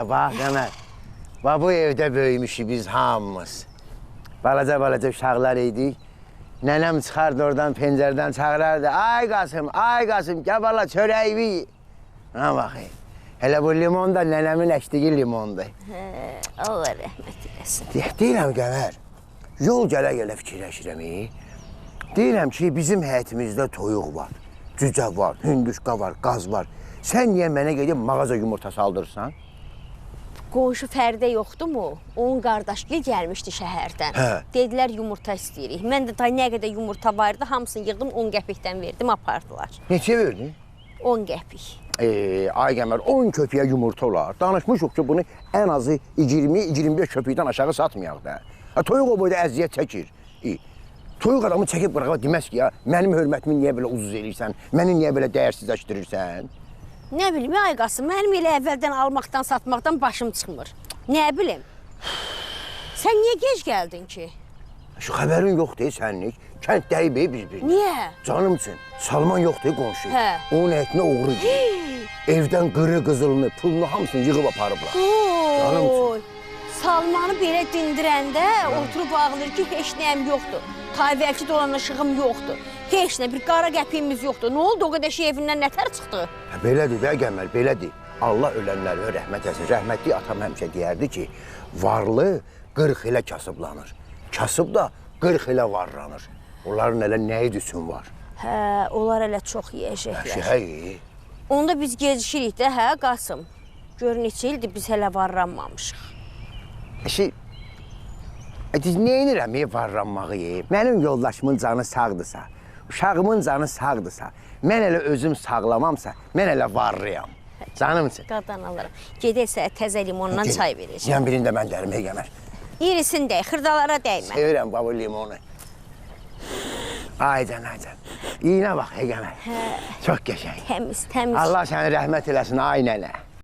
Bax Qəmər, bax bu evdə böyümüşük biz hamımız. Balaca-balaca uşaqlar idik. Nənəm çıxardı oradan pəncərədən çağırardı. Ay Qasım, ay Qasım, gəl bala çörəyimi ye. Ona baxayım. Elə bu limon da nənəmin əkdiyi limondur. Hə, Allah rəhmət eləsin. Deyirəm Qəmər, yol gələ-gələ fikirləşirəm. Deyirəm ki, bizim həyətimizdə toyuq var, cücə var, hündüşka var, qaz var. Sən niyə mənə gedib mağaza yumurta saldırırsan? Qonşu Fəridə yoxdurmu? Onun qardaşgil gəlmişdi şəhərdən. Hə. Dedilər yumurta istəyirik. Mən də day nə qədər yumurta var idi, hamısını yığdım, 10 qəpikdən verdim, apardılar. Neçə verdin? 10 qəpik. Ay Qəmər, 10 köpüyə yumurta olar. Danışmışıq ki, bunu ən azı 20-25 köpükdən aşağı satmayaq da. Toyuq o boyda əziyyət çəkir. Toyuq adamı çəkib qırağa deməz ki, ya, mənim hörmətimi niyə belə ucuz eləyirsən, məni niyə belə dəyərsizləşdirirsən? Nə bilim, ay Qasım, mənim elə əvvəldən almaqdan, satmaqdan başım çıxmır. Nə bilim? Sən niyə gec gəldin ki? Şu xəbərin yoxdur sənlik. Kənd dəyib bir-birinə. Niyə? Canım üçün, Salman yoxdur qonşu. Hə. Onun həyətinə oğru girir. Evdən qırı qızılını, pulunu hamısını yığıb aparıblar. Canım üçün. Salmanı belə dindirəndə oturub ağlayır ki, heç nəyim yoxdur. Tayvəlki dolan işığım yoxdur. Heç nə, bir qara qəpiyimiz yoxdur. Nə oldu, o qədər şey evindən nətər çıxdı? Hə, belədir də Qəmər, belədir. Allah ölənlərə rəhmət etsin. Rəhmətli atam həmişə deyərdi ki, varlı 40 ilə kasıblanır. Kasıb da 40 ilə varlanır. Onların elə nəyi üçün var? Hə, onlar elə çox yeyəcəklər. Hə. Onda biz gecikirik də, hə Qasım? Gör neçə ildir biz hələ varlanmamışıq. Biz neynirəm varlanmağı? Mənim yoldaşımın canı sağdırsa, uşağımın canı sağdırsa, mən elə özüm sağlamamsa, mən elə varlıyam. Canım üçün. Qadan alıram. Gedək sənə təzə limondan çay verəcəm. Yan birində mən dərim, ey Qəmər. İrisin dəy, xırdalara dəymə. Sevirəm bu limonu. Aycan, aycan. İyinə bax, ey Qəmər. Hə. Çox qəşəng. Təmiz, təmiz. Allah səni rəhmət eləsin, ay nənə.